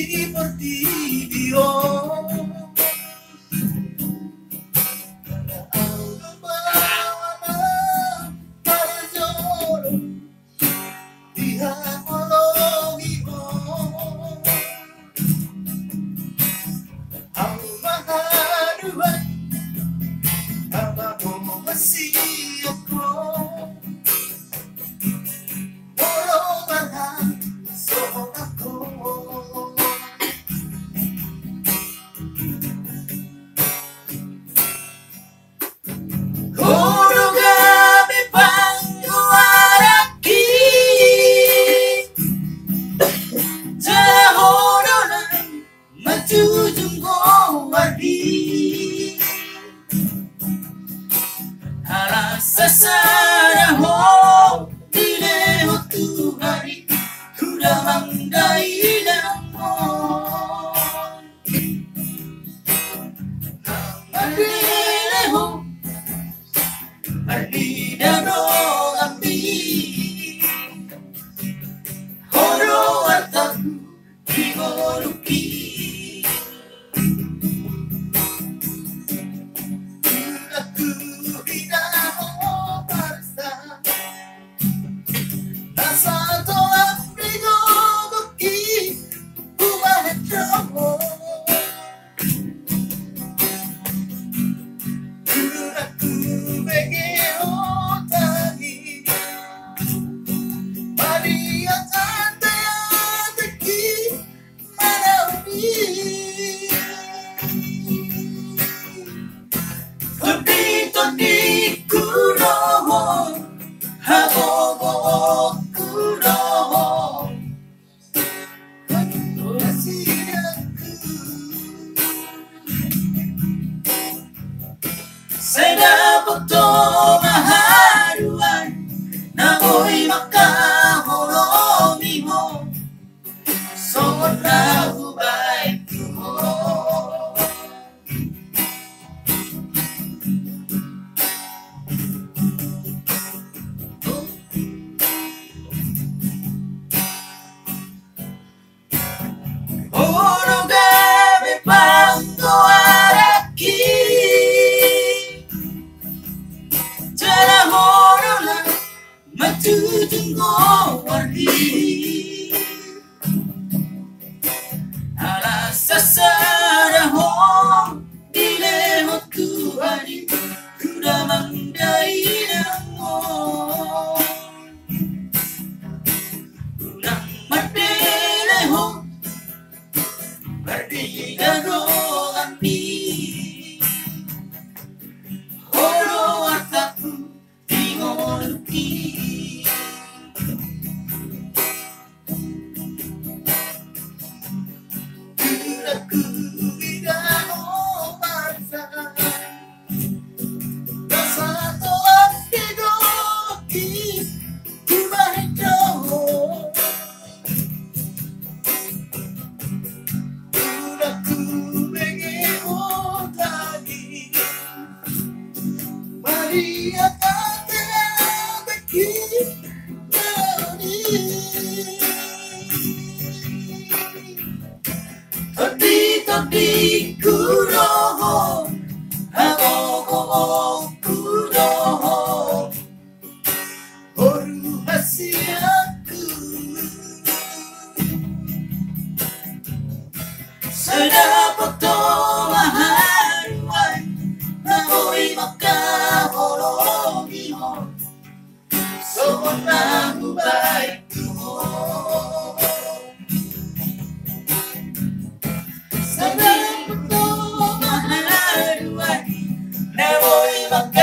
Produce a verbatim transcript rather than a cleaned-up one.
di portibi on. Au do baoa na parjolo di haholongi on. Au ma haduan na mangomasiak ho. Molo marhasohotan ho. Ho do gabe panggoaranki. Jala ho do na manjujung goarhi. Ala sasada ho dilehon Tuhan i, tu damang dainang on. Nang mandele ho marnida donganmi, ho do artaku di ngolungki. Unang huida ho marsak, na satolam di gogongki hubahen do ho. Unang hubege ho tangi, maliat ateateki manaon i. Tonditondingku do ho, hagogoonku do ho. Sai dapot ho ma haduan na boi mangkaholongi ho, songon na hubahen tu ho. Ho do gabe panggoaranki. Jala ho do na manjujung goarhi. Ala sasada ho dilehon Tuhan i, tu damang dainang on. Unang mandele ho marnida donganmi, ho do artaku di ngolungki. Unang huida ho marsak, na satolam di gogongki hubahen do ho. Unang hubege ho tangi, maliat ateateki manaon i. Tonditondingku do ho, hagogoonku do ho, boru hasianku. Sai dapot ho ma haduan na boi mangkaholongi ho, songon na hubahen tu ho. Sai dapot ho ma haduan na boi mangka